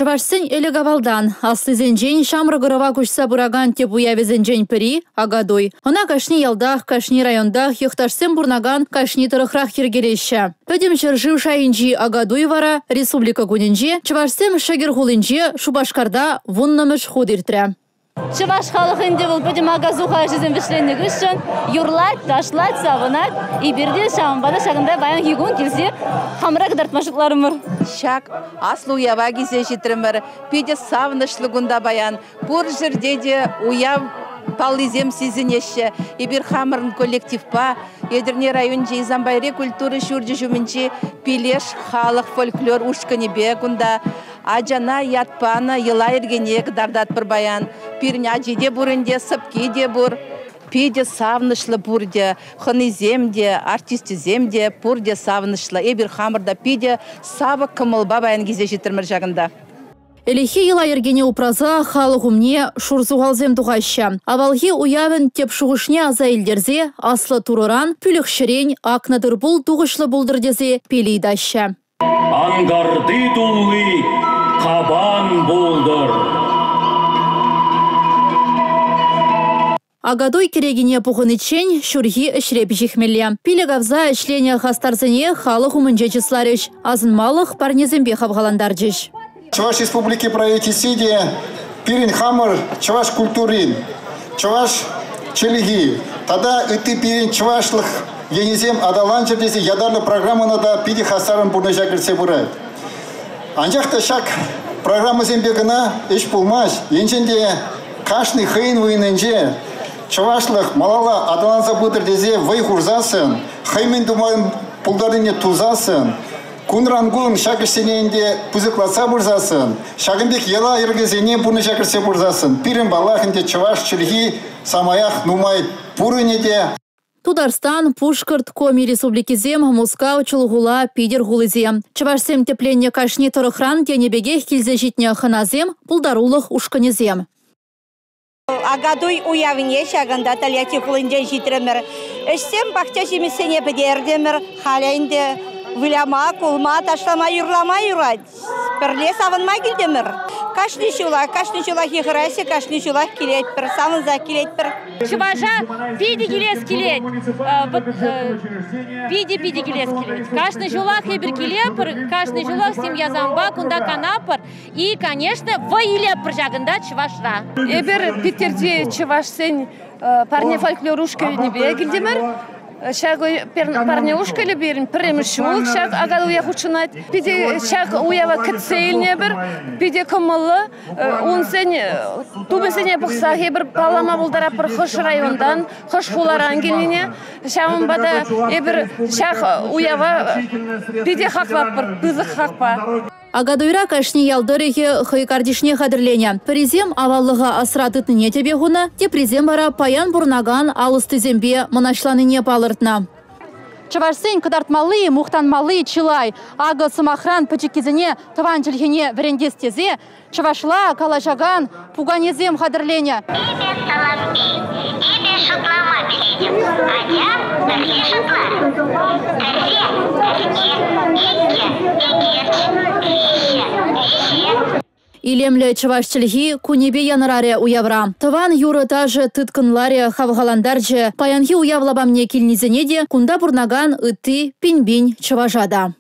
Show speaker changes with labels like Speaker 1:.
Speaker 1: Чӑвашсен ӗлӗк-авалтан аслисенчен ҫамрӑк ӑрӑва куҫса пыракан тӗп уявӗсенчен пӗри – Акатуй. Ӑна кашни ялтах, кашни районтах, йӑхташсем пурӑнакан кашни тӑрӑхрах йӗркелеҫҫӗ. Пӗтӗм ҫӗршыв шайӗнчи Акатуй вара Республика кунӗнче чӑвашсем шӗкӗр хулинче Шупашкарта 10-мӗш хут иртрӗ.
Speaker 2: Чӑваш халӑхӗ ӗнтӗ вӑл пӗтӗм ака-суха ӗҫӗсем вӗҫленнӗ хыҫҫӑн юрлать, ташлать, савӑнать. Эпир те ҫавӑнпа та ҫакӑнта паянхи кун килсе хамӑра кӑтартма шутларӑмӑр.
Speaker 3: Ҫак аслӑ уява килсе ҫитрӗмӗр. Питӗ савӑнӑҫлӑ кунта паян. Пур ҫӗрте те уяв паллисем сисӗнеҫҫӗ. Эпир хамӑрӑн коллективпа Етӗрне районӗнчи Исампайри культура ҫурчӗ ҫумӗнчи Пилеш халӑх фольклор ушкӑнӗпе кунта ачана ят панӑ йӑла-йӗркене кӑтартатпӑр паян. Пирӗн ачи те пур ӗнтӗ, сӑпки те пур. Питӗ савӑнӑҫлӑ пурте, хӑнисем те, артисчӗсем те пурте савӑнӑҫлӑ. Эпир хамӑр та питӗ савӑк кӑмӑлпа паян килсе ҫитрӗмӗр ҫакӑнта.
Speaker 1: Ӗлӗкхи йӑла-йӗркене упраса халӑх умне шурсухалсем тухаҫҫӗ. Авалхи уявӑн тӗп шухӑшне аса илтерсе аслӑ Турӑран, пӳлӗхҫӗрен акнӑ тыр-пул тухӑҫлӑ пултӑр тесе пил ыйтаҫҫӗ.
Speaker 4: Анкарти тулли капан пултӑр.
Speaker 1: Акатуй кӗрекине пухӑниччен ҫурхи ӗҫре пиҫӗхмелле. Пилӗк авса ӗҫленӗ хастарсене халӑх умӗнче чысларӗҫ, асӑнмалӑх парнесемпе хавхалантарчӗҫ.
Speaker 5: Чӑваш Республики правительстви те пирӗн хамӑр чӑваш культурин, чӑваш чӗлхи тата ытти пирӗн чӑвашлӑх енӗсем аталанчӑр тесе ятарлӑ программӑна та питӗ хастаррӑн пурнӑҫа кӗртсе пырать. Анчах та ҫак программӑсемпе кӑна ӗҫ пулмасть. Енчен те кашни хӑйӗн вырӑнӗнче чӑвашлӑх малалла аталанса пытӑр тесе вӑй хурсассӑн, хӑй мӗн тума пултарнине тусассӑн, кунран-кун ҫак ӗҫсене ӗнтӗ пысӑклатса пырсассӑн, ҫакӑн пек йӑла-йӗркесене пурнӑҫа кӗртсе пырсассӑн, пирӗн паллах ӗнтӗ чӑваш чӗлхи самаях нумай пурӑнӗ те.
Speaker 1: Тутарстан, Пушкӑрт, Коми республикисем, Мускав, Чулхула, Питӗр хулисем. Чӑвашсем тӗпленнӗ кашни тӑрӑхран тенӗ пекех килсе ҫитнӗ хӑнасем, пултарулӑх ушкӑнӗсем.
Speaker 6: Акатуй уявне ҫакӑнта Тольятти хулинчен ҫитрӗмӗр. Ӗҫсем пахча ҫимӗҫсене пӗтертӗмӗр. Халӗ ӗнтӗ выляма, кулма, ташлама, юрлама юрать. Пӗрле савӑнма килтӗмӗр. Кашни ҫулах, кашни ҫулах йыхӑраҫҫӗ, кашни ҫулах килетпӗр, савӑнса килетпӗр.
Speaker 2: Чӑваша питӗ килес килет. Питӗ-питӗ килес килет. Кашни ҫулах эпир килепӗр, кашни ҫулах семьясемпе кунта канапӑр. И, конечно, вӑй илепӗр ҫакӑнта Чӑвашра.
Speaker 7: Эпир Питӗрти чӑвашсен парне фольклор ушкӑнӗпе килтӗмӗр. Ҫак парне ушкӑнӗ пирӗн пӗрремӗш ҫул ҫак Акатуя хутшӑнать. Питӗ ҫак уява кӗтсе илнӗ эпир, питӗ кӑмӑллӑ. Унсен тумӗсене пӑхсах эпир паллама пултаратпӑр хӑш районтан, хӑш хуларан килнине. Ҫавӑнпа та эпир ҫак уява питӗ хаклатпӑр, пысӑк хакпа.
Speaker 1: Акатуйра кашни ял тӑрӑхӗ хӑй картишне хатӗрленӗ. Пӗрисем аваллӑха асра тытнине тӗпе хунӑ, теприсем вара паян пурӑнакан ал ӑстисемпе мӑнаҫланине палӑртнӑ. Чӑвашсен кӑтартмалли, мухтанмалли чылай. Акӑ, сӑмахран, пӗчӗккисене тӑван чӗлхене вӗрентес тесе чӑвашла калаҫакан пуканесем хатӗрленӗ.
Speaker 8: Эпӗ Салампи. Эпӗ шутлама пӗлетӗп. Атя, пӗрле шутлар. Пӗрре, пӗрне, иккӗ, икерч, виҫҫӗ, виҫе.
Speaker 1: Илемлӗ чӑваш чӗлхи кунӗпе янӑрарӗ уявра. Тӑван юрӑ-ташӑ тыткӑнларӗ, хавхалантарчӗ. Паянхи уяв лапамне килнисене те, кунта пурӑнакан ытти пин-пин чӑваша та.